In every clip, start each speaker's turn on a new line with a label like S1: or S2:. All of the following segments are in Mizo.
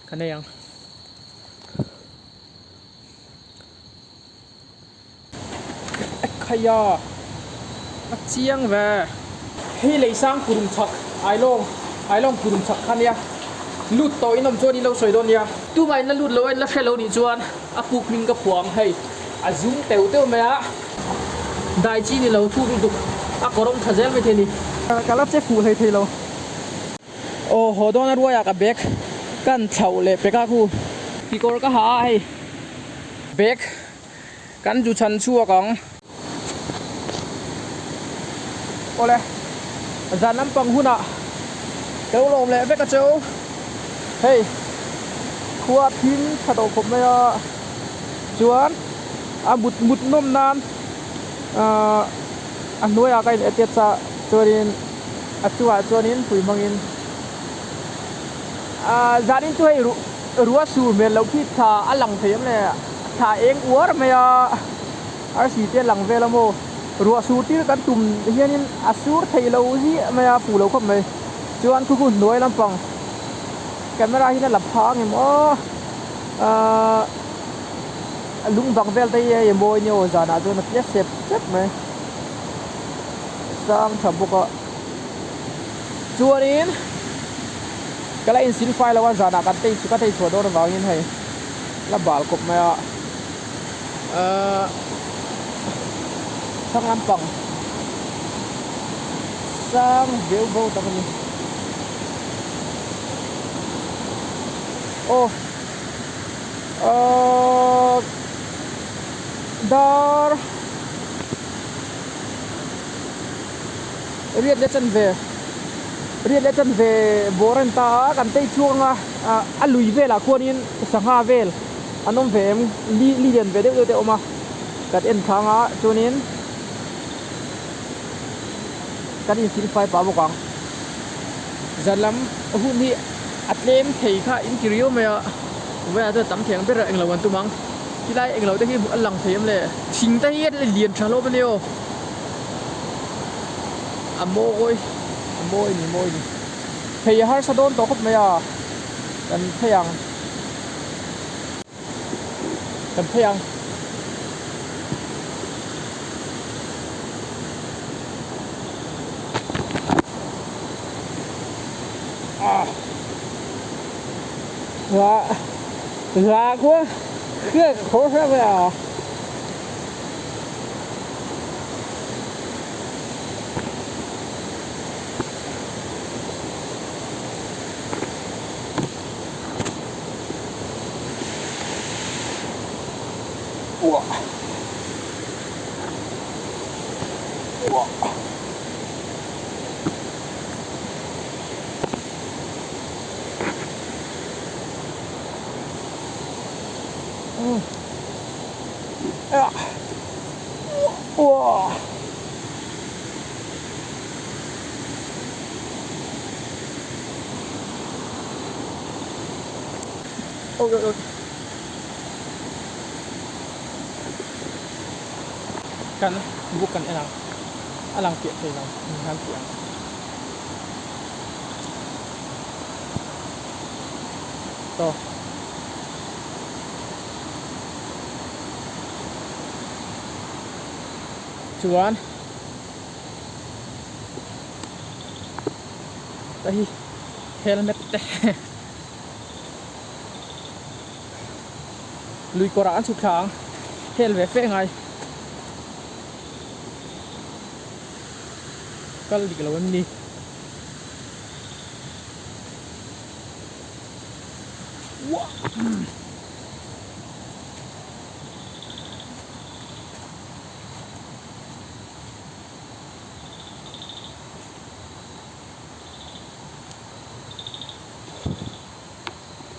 S1: Kan ei ang. Ekhaya a chiang ve. Hei leisang kurum chhak Ailawng Ailawng kurum chhak kha nia lut tawh in awm chuan in lo sawi dawn nia. Tumah in la lut lo a in la hre lo nih chuan a puk hming ka phuah ang hei a zum teuh teuh mai a dai chi ni lo thuk lutuk a kawr awm tha zel maithei a ni. Ka la che fuh hlei thei lo. Aw haw dawn a ruai ah ka bag kan thlauh leh pek a khu kekawr ka ha a hei bag kan zu chhan chhuak ang. Awle zan lampang hunah ka lo lawm leh vek a cheu hei khua thim tha tawh khawp mai a chuan a mut mut nawm nan ahh a hnuaiah ka in attach a chuanin. A chungah chuanin pui hmangin ahh zanin chu hei ruah sur hmel loh khi thla a lang thei em le thla eng uar mai a arsi te a lang vel a maw ruah sur tir kan tum hianin a sur thei lo ziah mai a fuh lo khawp mai chuan khu khu hnuai lampang camera hian a la phah ang em aw ahh lung bang vel te hi hei a mawi nia aw zanah chuan a tle sep sep mai. Sang tha bawk a chuanin ka la insil fai lo a zanah kan tei ka tei chhuah dawn avangin hei la bal kawp mai a ahh thlang lampang sang veu vo tak a ni aw ahh dar. Riat leh chanve riat leh chanve bawr a ni ta a kan tei chhuak anga ah a lui velah khuanin sangha vel an awm ve em li li lian ve deuh deuh te a awm a kan en thla anga chuanin kan insil fai pah bawk ang zan lam hun hi a tlem thei kha in ti riau mai a vawiinah chuan tam thei ang ber a englo an tum ang. Tilai englo te hi hmuh a lang thei em le? Thing te hi a lian tha hlawm ania aw. A mawi a mawi ni mawi ni. Thei a harsa dawn tawh khawp mai a. Kan phei ang. Kan phei ang. Ah. Wah. Za kua hriat ka khawr hrep mai a. Uah. Uah. Kan buk kan en ang a lang piah thei lo ni han tih ang. Tawh. Chuan ta hi helmet te lui kawrah an chhuk thla ang hel ve fe ngai kal dik lo em ni.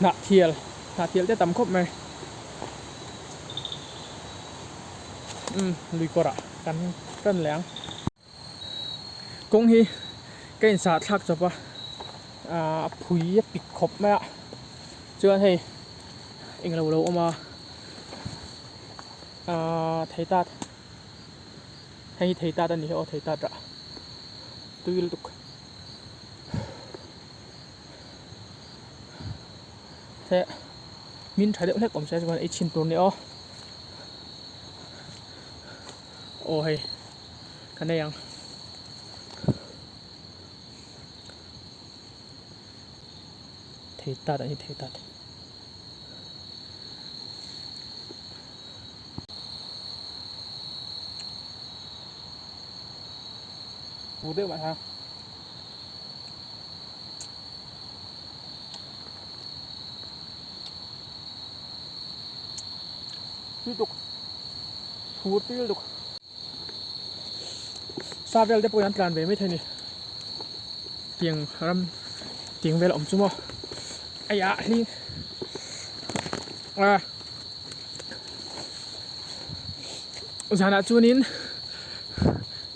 S1: Hnah thial hnah thial te tam khawp mai umm lui kawrah kan tan leh ang. Kawng hi ka insah thlak chawp a ahh a phui a pik khawp mai a chuan hei englo lo awm a ahh thei tat hei hi thei tat a ni hi aw thei tat rah tui lutuk. Se hmin tha deuh hlek awm se chuan ei chhin tur a ni aw. Aw hei ka nei ang. Thei tat a ni thei tat. Phur deuh mah ha. Tui tuk. Phur tui lutuk. Sa vel te pawhin an tlan ve mai thei a ni. Tiang ram tiang vel a awm chu maw. Aiah hling. Ah. Zanah chuanin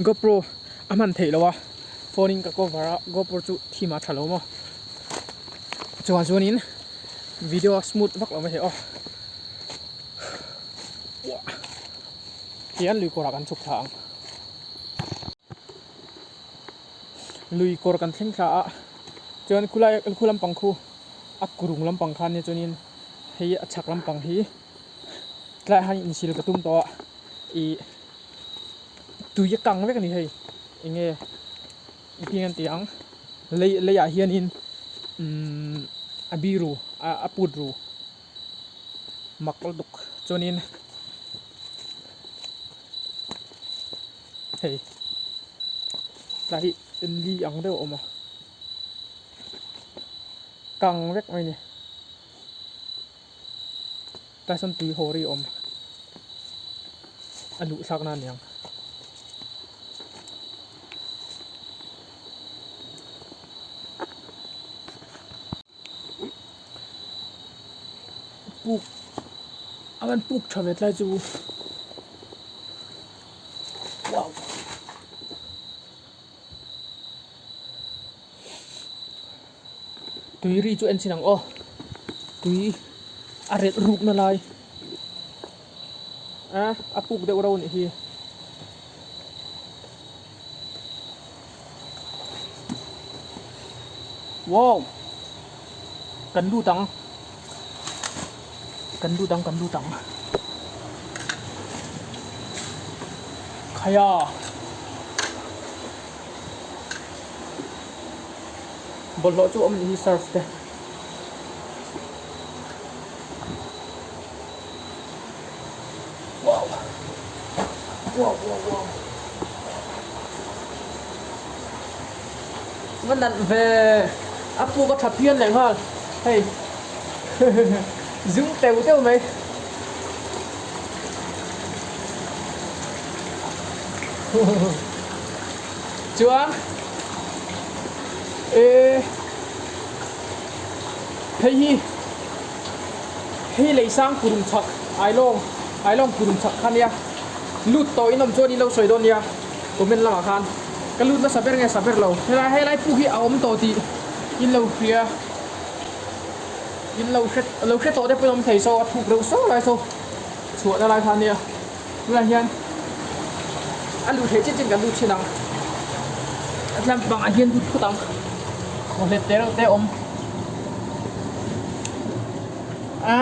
S1: GoPro a hman theih loh a phone in ka cover a GoPro chu thim ah a tha lo maw chuan chuanin video a smooth vak lo mai thei aw tihian lui kawrah kan chhuk thla ang lui kawr kan thleng thla a chuan khulai khu lampang khu a kurung lampang khan nia chuanin hei a chhak lampang hi. Tlaiah hian insil ka tum tawh a ih tui a kang vek a ni hei eng nge engtin an tih ang lei leiah hianin umm a biru a put ru mak lutuk chuanin hei tlai hi li ang deuh a awm a kang vek mai a ni. Tlai sawn tui haw ri awm a luh thlak na aniang. Puk a van puk tha ve tlai chu wow. Tui ri chu en chin ang aw tui a relh ruk na lai a a puk deuh ro anih hi. Wow kan lut ang kan lut ang kan lut ang khaia. Bawlhhlawh chu awm ni hi surf te. Wow. Wow wow wow. Va nalh ve. A puk a tha phian leh nghal. Hei. Zum teuh teuh mai. Chuan e hei hi hei leisang kurung chhak ailawng ailawng kurung chhak kha nia lut tawh in awm chuan in lo sawi dawn nia comment lamah khan ka lut nasa ber nge sa ber lo helai helai puk hi a awm tawh tih in lo hria in lo hre lo hre tawh te pawh in awm thei saw a thuk reuh saw lai saw chhuahna lai kha nia. Tunah hian a luh theih chin chin kan lut thin ang. A tlang pangah hian lut phut ang. Khawhlet te reuh te awm. A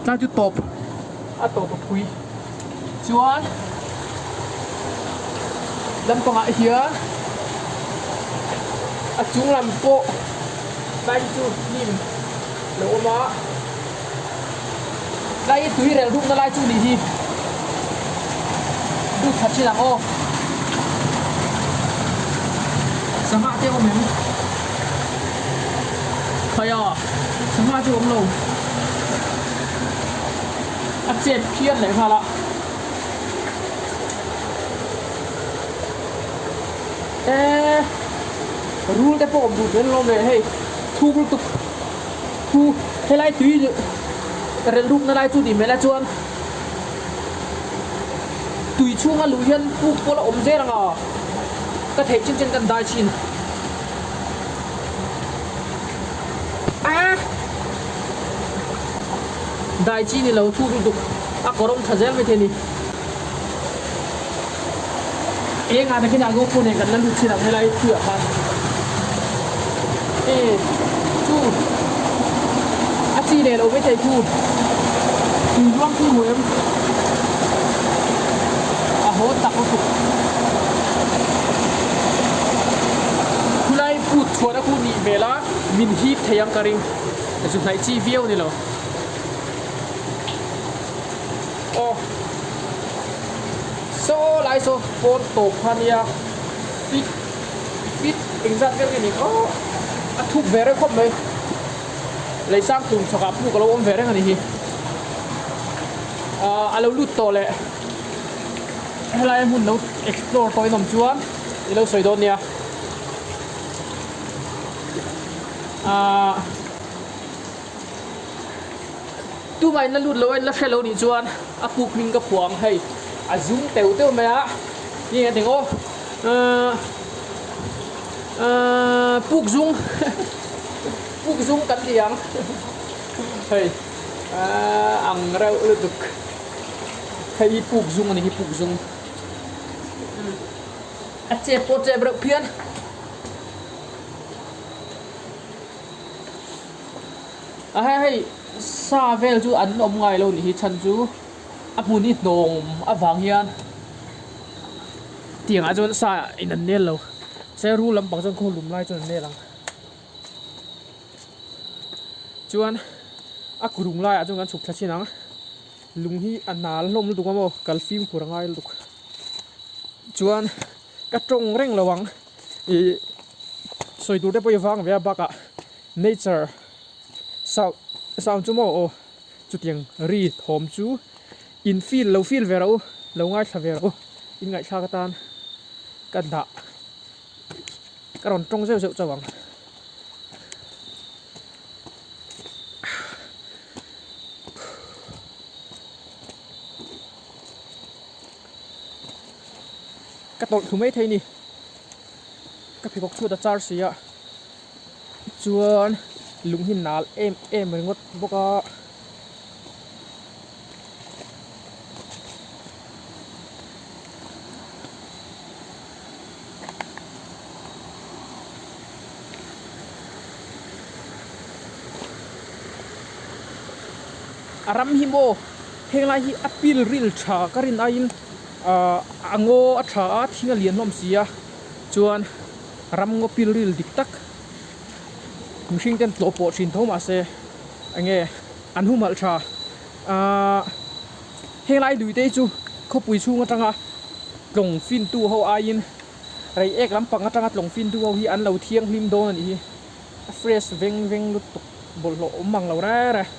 S1: tlang chu tawp a tawp a phui. Chuan lampangah hian a chung lam pawh tlai chu hnim lo awm a. Tlai i tui rel rukna lai chu nih hi. Lut khat thin ang aw. Sangha te awm em? Khaia, sangha chu awm lo. A chet phian leh nghal a. Eee, rul te pawh awm duh zel alawm le hei, thuk lutuk. Thu helai tui relh rukna lai chu tih hmel a chuan tui chhunga luh hian puk pawl a awm zel ang a, ka theih chin chin kan dai thin a, dai chi ni lo thuk lutuk a kawr awm tha zel maithei a ni. Eng ah takin a GoPro nen kan la lut thin ang helai thuiah khan e chu a chi leh lo maithei thu tui ruang thu hmu em a haw tak lutuk khulai put chhuahna khu nih hmel a min hip thei ang ka ring zu hnaih chi viau ni lo aw saw lai saw pawn tawp kha nia fit fit engzat vel nge ni aw a thuk ve reuh khawp mai. Lei sang tum chhakah puk a lo awm ve reng a ni hi. Ahh a lo lut tawh leh helai hmun lo explore tawh in awm chuan i lo sawi dawn nia. Ahh tumah in la lut lo a in la hre lo nih chuan a puk hming ka phuah ang hei a zum teuh teuh mai a nge a ti aw ahh ahh puk zung. Puk zum kan ti ang hei ahh ang reuh lutuk hei hi puk zum a ni hi puk zum a chep pawh chep reuh phian a hei hei sa vel chu an awm ngai lo nih hi chhan chu a hmun hi hnawm avang hian tiangah chuan sa in an nel lo se rul lampang chuan khaw lum lai chuan an nel ang. Chuan a kurung laiah chuan kan chhuk thla chin ang lung hi a nal hlawm lutuk a maw kal fimkhur a ngai lutuk chuan ka tawng reng lo ang ih sawi tur te pawh i vang ve a bakah nature sound sound chu maw aw chutiang ri thawm chu in feel lo feel ve rawh u lo ngaithla ve rawh u in ngaihthlak atan ka dah. Ka rawn tawng zeuh zeuh chauh ang. Ka tawlh thlu mai thei ni. Ka pheikhawk chhuat a char si a. Chuan lung hi nal em em ringawt bawk a. A ram hi maw henglai hi a pil ril tha ka rin aiin ahh a ngaw a tha a thing a lian hlawm si a chuan ram ngaw pil ril dik tak mihring ten tlawh pawh thin tho mahse enge an humhalh tha ahh henglai lui te hi chu khawpui chhung atanga tlawng fintu ho aiin rei ek lampang atanga tlawng fintu ho hi an lo thianghlim dawn a nih hi a fresh veng veng lutuk bawlhhlawh awm ang lo reng reng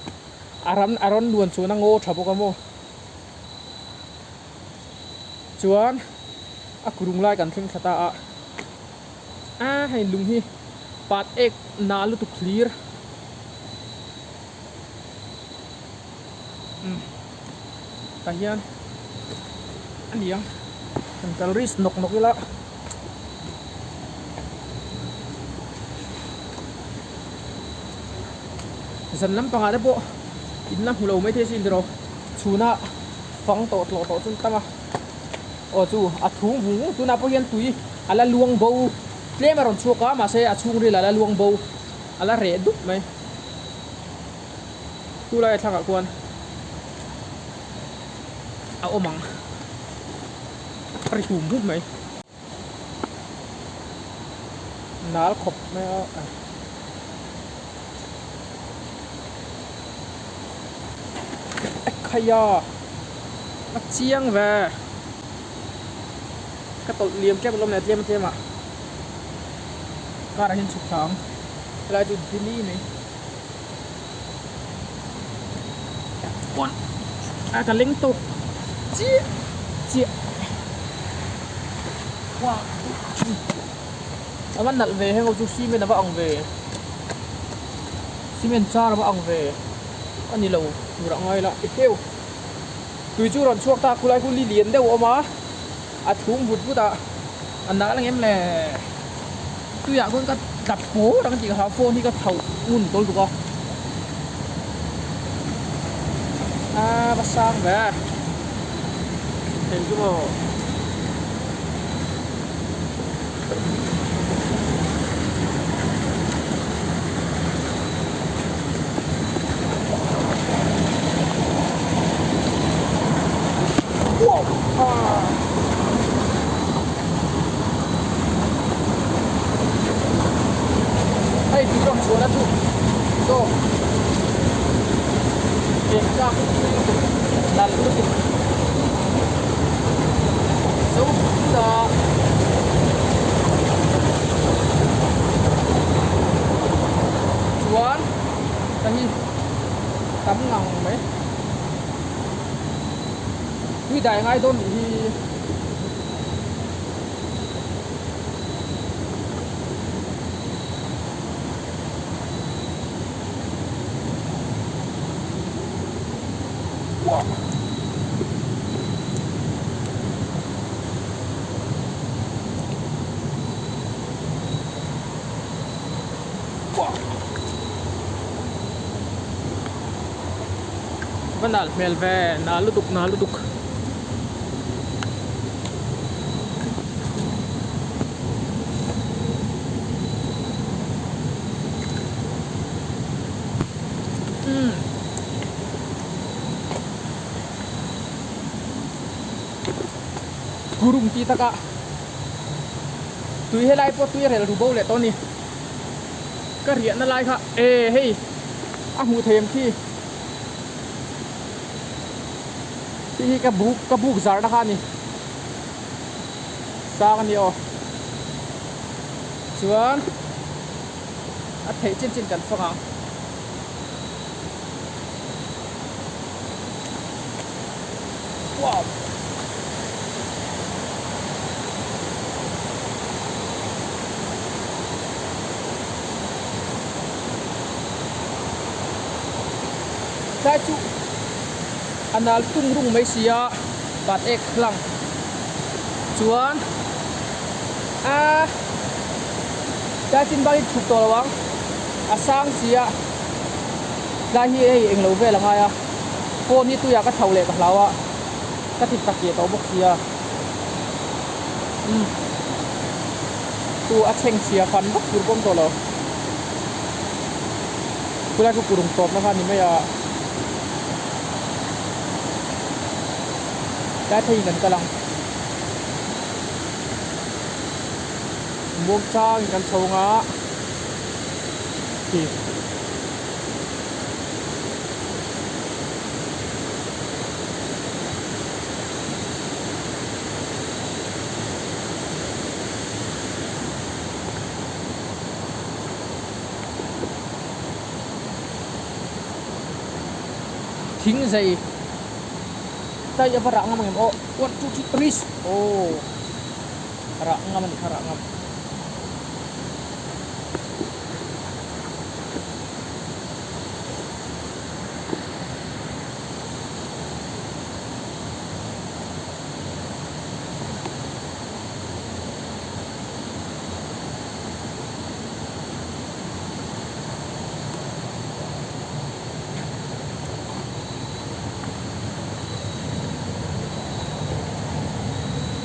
S1: a ran a rawn luan chuan a ngaw tha bawk a maw chuan a kurung lai kan thleng thla ta a a hei lung hi pat ek na lutuk hlir umm tah hian a ni ang han kal risk nawk nawk ila zan lampangah te pawh in la hmu lo maithei sin tiraw chhuna fang tawh tlawh tawh chu an tam a aw chu a thum vung vung tunah pawh hian tui a la luang bo tlem a rawn chhuak a mahse a chhungril a la luang bo a la reh dup mai. Chu lai a thlakah khuan a awm ang a ri hum hum mai nal khawp mai a ekhaya a chiang ve ka tawlh liam tep alawm leh tlem a tlem ah car ah hian chhuk thla ang helai chu dili mai. A ka leng tawk chiah chiah a va nalh ve heng ho chu cement a va ang ve cement char a va ang ve a ni lo tur ah ngai la eheu tui chu rawn chhuak ta khulai khu li lian deuh a awm a a thum vut vut a a nalh ang em le tuiah khawn ka tla pawr ang tih ka hlau phone hi ka thlauh ngun tawl tuk a a va sang ve hei chu maw Eng tlak tui lutuk nalh lutuk zo ta chuan ka hi tam ngang mai tui dai ngai dawn nih hi. Va nal hmel ve nal lutuk nal lutuk. Kurum tih takah tui helai pawh tui a rel ru bo leh tawh a ni. Ka riahna lai kha e hei a hmuh thei em khi. Khi hi ka buk ka buk zarna kha a ni. Sang a ni aw. Chuan a theih chin chin kan fang ang. Wow! Tlai chu a nal tung rung mai si a bat ek hlang chuan a tlai chin bak hi chhuk tawh lo ang a sang si a tlai hi hei englo vel a ngai a phone hi tuiah ka thlo leh ka hlau a ka ti tak leh tawh bawk si a umm chu a chheng chhia fan vak tur pawh a awm tawh lo chulai chu kurung tawpna kha a ni mai a tlai theiin kan kal ang muang changin kan chho ang a khi. Thing zei tlai a va rah ngam ang em aw one two three risk aw rah ngam a ni kha rah ngam.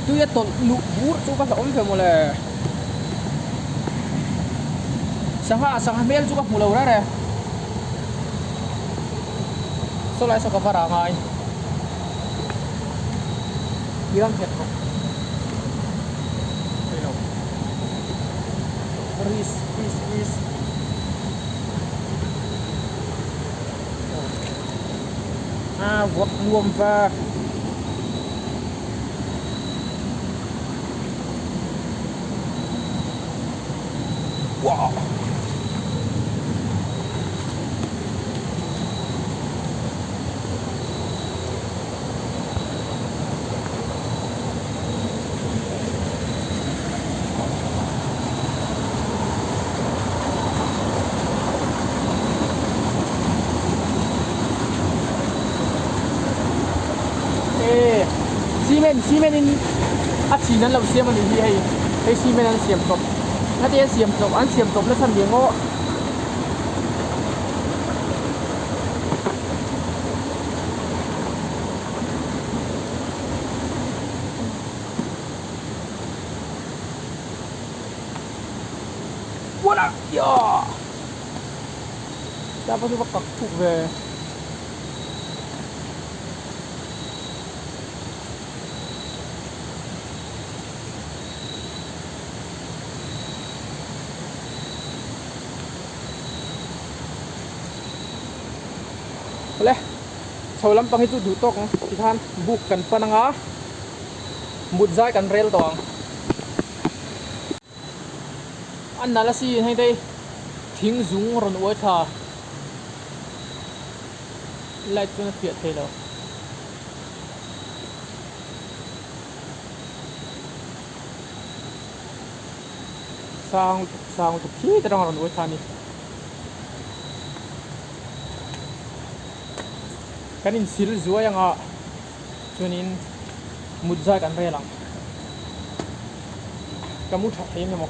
S1: Tui a tawlh luh bur chu ka hlauhawm ve mawle. Sangha sangha hmel chu ka hmu lo reng reng. Saw lai saw ka va rah ngai. Tiang nghet rawh. Thei lo. Risk risk risk. A vuak nuam va. Wow. E cement cement in a chhin an lo siam a nih hi hei hei cement an siam chawp heti an siam chawp an siam chawp nasa ni ang aw. What a ya! Ta pa chu va kak thuk ve. Le chho lampang hi chu duh tawk ang tikhan buk kan pan anga mut zai kan rel tawh ang. A nalh asin hei te thing zung rawn uai thla light chuan a fiah thei lo. Sang lutuk sang lutuk khi te rawng a rawn uai thla a ni. Kan insil zuai anga chuanin mut zai kan rel ang. Ka mu tha thei emaw.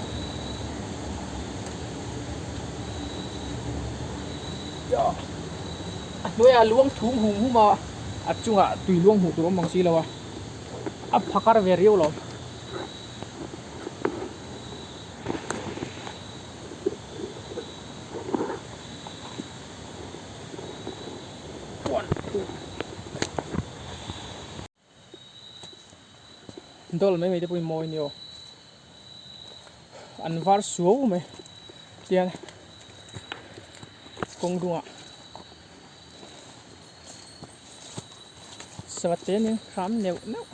S1: A hnuaiah luang thum hum hum a, a chungah tui luang hmuh tur awm ang si lo a, a phakar ve riau lo. Dawl mai mai te pawhin mawi nia aw an var suau mai tian kawng dungah sava te nen hram neuh neuh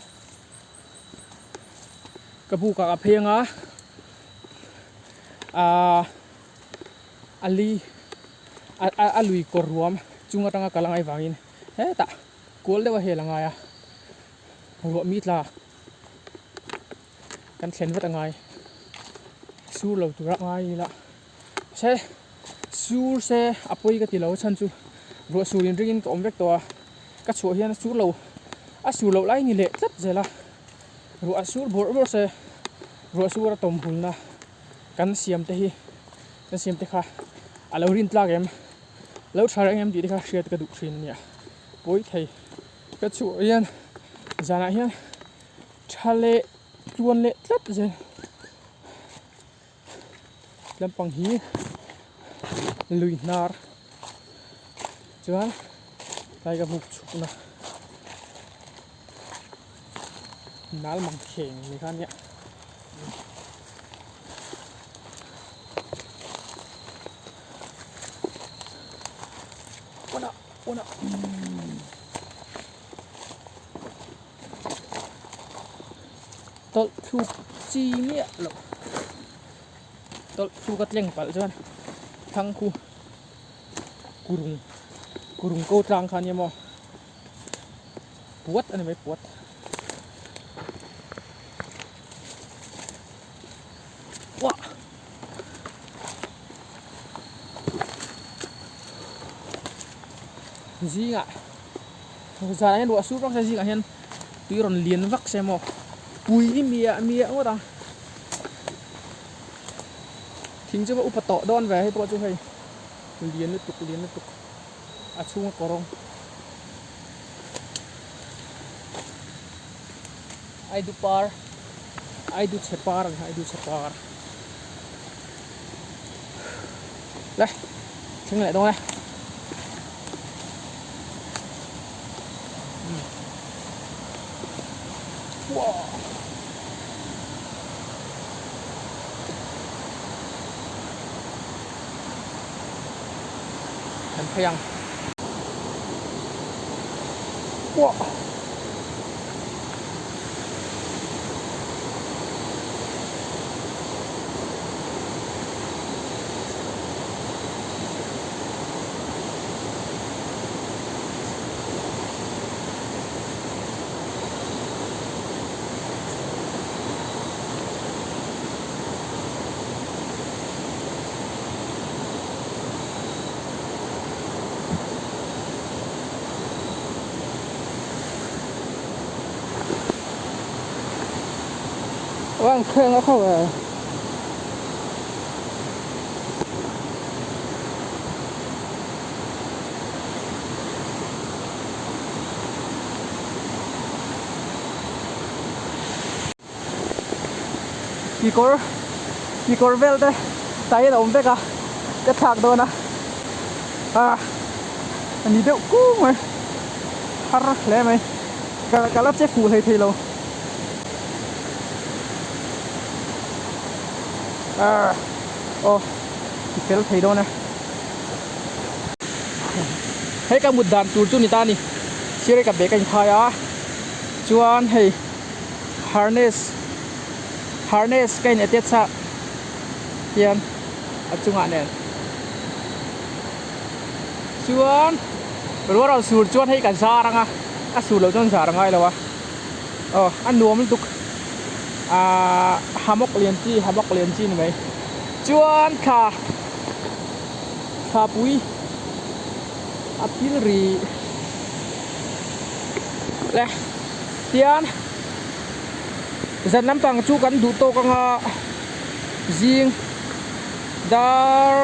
S1: ka bukah ka phei anga ahh a li a lui kawr ruam chung atanga kal angai vangin hetah kual deuh a hel a ngai a ruah mi tla kan thlen vat a ngai sur lo tura ngai ila se sur se a pawi ka ti lo chhan chu ruah sur in ringin ka awm vek tawh a ka chhuah hian a sur lo a sur loh lai ni leh tlat zel a ruah sur bawrh bawrh se ruah sur a tawm hulna kan siam te hi kan siam te kha a lo rin tlak em lo tha reng em tih te kha hriat ka duh thin a nia pawi thei ka chhuah hian zanah hian tha leh tluan leh tlat zel lampang hi lui hnar chuan tlai ka buk chhukna nal mang kheng ni kha nia. Tawlh thluk chi miah loh tawlh thluk a tleng palh chuan thlang khu kurung kurung ko tlang kha nia maw puat a ni mai puat. Uah. Zingah zanah hian ruah sur vak se zingah hian tui rawn lian vak se maw pui miah miah ngawt ang thing chu va upa tawh dawn ve hei pawh chu hei lian lutuk lian lutuk a chhunga kawrawng Aidu par Aidu chhe par ang kha Aidu chhe par le thleng leh dawn e wow kan phei ang wow Vang kheng a kho e. Kekawr kekawr vel te tai in a awm vek a ka thlak dawn a ah a ni deuh kung mai har hle mai ka ka la che fuh hlei thei lo ah aw ti fel thei dawn e. Hei ka mut dan tur chu ni ta a ni. Sir hei ka bag a inkhai a chuan hei harness harness ka in attach a hian a chungah nen chuan ruah rawn sur chuan hei ka zar ang a a sur loh chuan zar a ngai lo a aw a nuam lutuk ahh hammock lian chi hammock lian chi ni mai chuan thla thlapui a thil ri le tian zan lampang chu kan duh tawk anga zing dar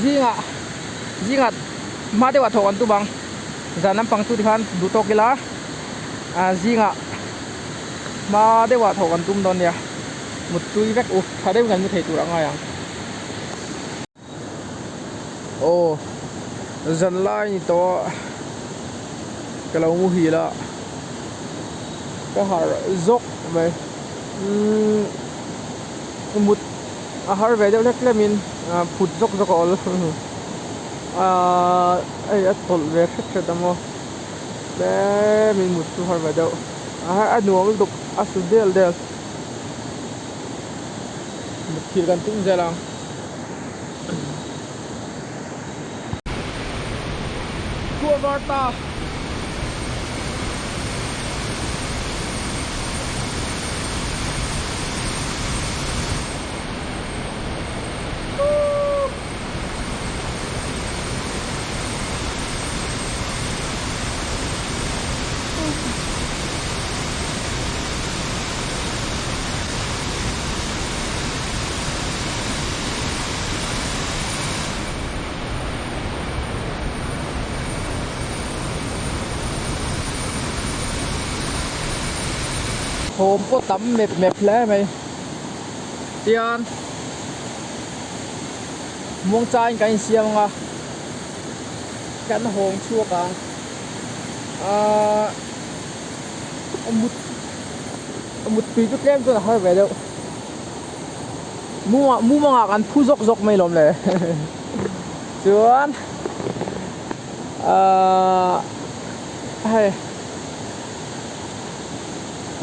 S1: zingah zingah hma deuhah thawh kan tum ang zan lampang chu tikhan duh tawk ila ah zingah hma deuhah thawh kan tum dawn nia muttui vek u tha deuhin kan mu thei tur a ngai ang. Aw zan lai ni tawh a ka lo muhil a ka harh zawk mai umm mut a har ve deuh hlek hlemin phut zawk zawk a awl ahh hei a tawlh ve hret hret a maw tlemin mut chu har ve deuh a nuam lutuk a su del del mut thil kan tum zel ang. Khua var ta. Thawm pawh tam mep mep hle mai tian muangchangin kan insiam ang a kan hawng chhuak ang ahh mut muttui chu tlem chuan a har ve deuh. Mumah mumangah kan phu zawk zawk mai lawm le chuan ahh hei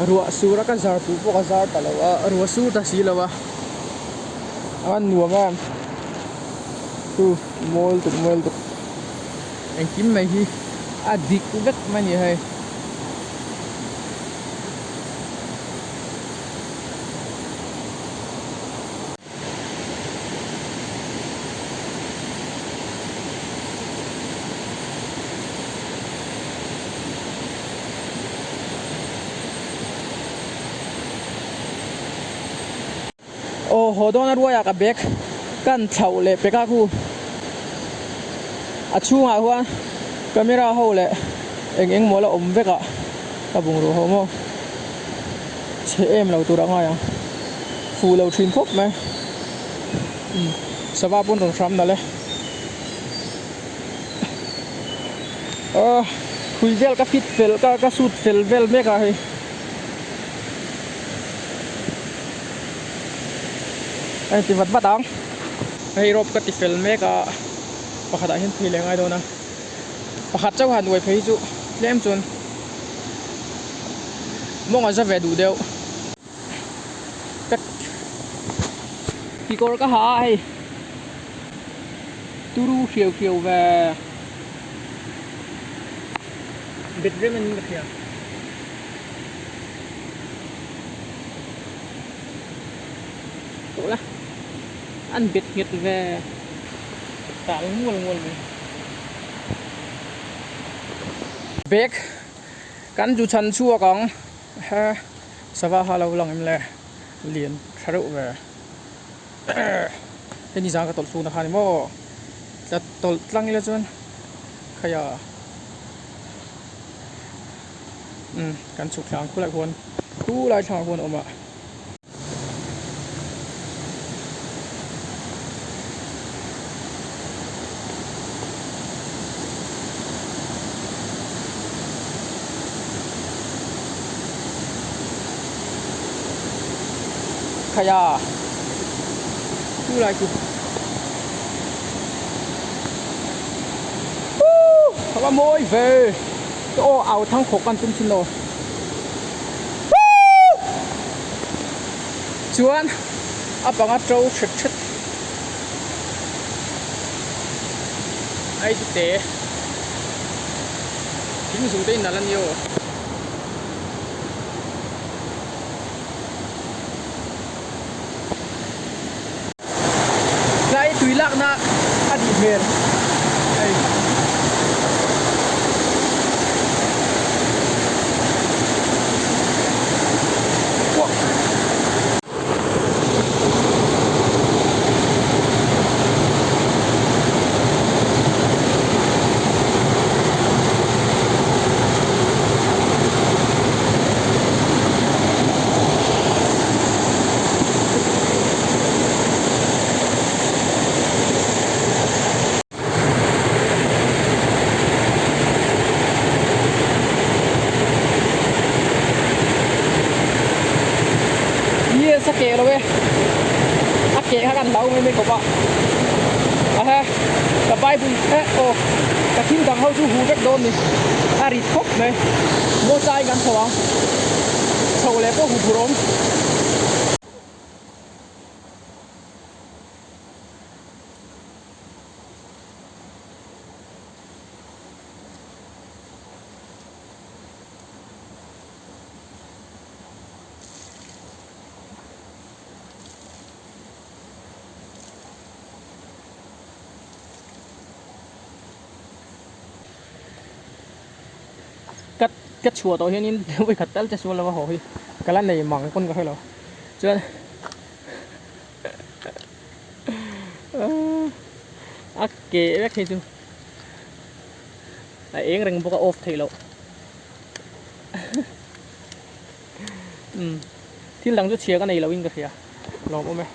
S1: ruah sur a ka zar puh pawh ka zar ta lo a ruah sur ta si lo a a nuam em chu mawi lutuk mawi lutuk engkim mai hi a dik vek mai a ni hei. Aw haw dawn a ruaiah ka bag kan thlauh leh pek a khu a chhungah huan camera ho leh eng eng maw la awm vek a ka bungrua ho maw. Chhe em lo tur a ngai ang. Fuh lo thin khawp mai. Umm sava pawn rawn hram nalh e. Aw hui vel ka fit fel ka ka sut fel vel mek a hei. A inti vat vat ang. Hei rope ka ti fel mek a pakhat ah hian phei leh ngai dawn a. Pakhat chauh han uai phei hi chu tlem chuan. Mawng a za ve duh deuh. Ka kekawr ka ha a hei. Turu hriau hriau ve. Bet rem anin ka hria. Tawh la. An bet nghet ve. Tal mual mual mai. Bag. Kan zu chhan chhuak ang he sava ha lo lang em le lian tha reuh ve hei ni zan ka tawlh thlukna kha ni maw tla tawlh tlang ila chuan khaia umm kan chhuk thla ang khulai khuan khulai thlangah khuan a awm a. Khaia chu lai chu. A va mawi ve. Aw au thang khawk kan tum thin lo. Chuan a panga to hret hret ai chu te thing zung te in nalh a ni aw. Tlai tui lakna a nih hmel hei. Yes a keh lo e a keh kha kan hlau mai mai khawp a a he ka bible eh aw ka thil dang ho chu hu vek dawn ni a rit khawp mai maw chai kan chho ang chho leh pawh hu phur awm. Ka ka chhuah tawh hianin vawikhat tal che sual lova haw hi ka la nei mang pawn ka hre lo chuan a ke vek hi chu a eng reng bawk a off theih loh umm thil dang chu chhia ka nei lo in ka hria lawm awm e.